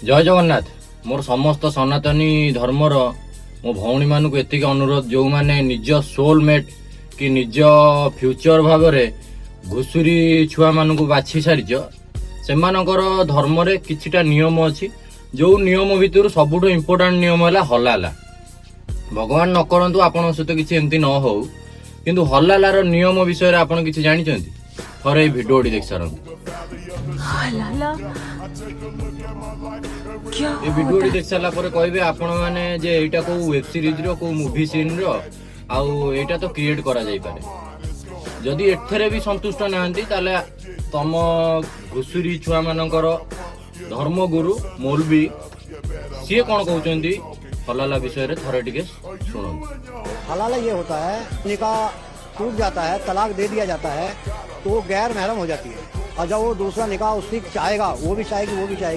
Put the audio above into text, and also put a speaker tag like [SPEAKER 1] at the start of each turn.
[SPEAKER 1] ଜୟ ଜଗନ୍ନାଥ। ମୋର ସମସ୍ତ ସନାତନୀ ଧର୍ମର ମୋ ଭଉଣୀମାନଙ୍କୁ ଏତିକି ଅନୁରୋଧ, ଯେଉଁମାନେ ନିଜ ସୋଲମେଟ୍ କି ନିଜ ଫ୍ୟୁଚର ଭାବରେ ଘୁଷୁରୀ ଛୁଆମାନଙ୍କୁ ବାଛି ସାରିଛ, ସେମାନଙ୍କର ଧର୍ମରେ କିଛିଟା ନିୟମ ଅଛି, ଯୋଉ ନିୟମ ଭିତରୁ ସବୁଠୁ ଇମ୍ପୋର୍ଟାଣ୍ଟ ନିୟମ ହେଲା ହଲାଲା। ଭଗବାନ ନ କରନ୍ତୁ ଆପଣଙ୍କ ସହିତ କିଛି ଏମିତି ନ ହଉ, କିନ୍ତୁ ହଲାଲାର ନିୟମ ବିଷୟରେ ଆପଣ କିଛି ଜାଣିଛନ୍ତି? ଥରେ ଏଇ ଭିଡିଓଟି ଦେଖି ସାରନ୍ତୁ।
[SPEAKER 2] हलाला क्या?
[SPEAKER 1] ଏ ଭିଡିଓଟି ଦେଖି ସାରିଲା ପରେ କହିବେ ଆପଣମାନେ ଯେ ଏଇଟା କୋଉ ୱେବ ସିରିଜର, କୋଉ ମୁଭି ସିନ୍ର, ଆଉ ଏଇଟା ତ କ୍ରିଏଟ୍ କରାଯାଇପାରେ। ଯଦି ଏଥିରେ ବି ସନ୍ତୁଷ୍ଟ ନାହାନ୍ତି, ତାହେଲେ ତମ ଘୁଷୁରୀ ଛୁଆମାନଙ୍କର ଧର୍ମଗୁରୁ ମୌଲବୀ ସିଏ କ'ଣ କହୁଛନ୍ତି ହଲାଲା ବିଷୟରେ, ଥରେ ଟିକେ ଶୁଣନ୍ତୁ।
[SPEAKER 3] हलाला ये होता है, निकाह टूट जाता है, तलाक दे दिया जाता है, तो वो गैर महरम हो जाती है और जब वो दूसरा निकाह उसकी चाहेगा, वो भी चाहेगी, वो भी चाहेगी।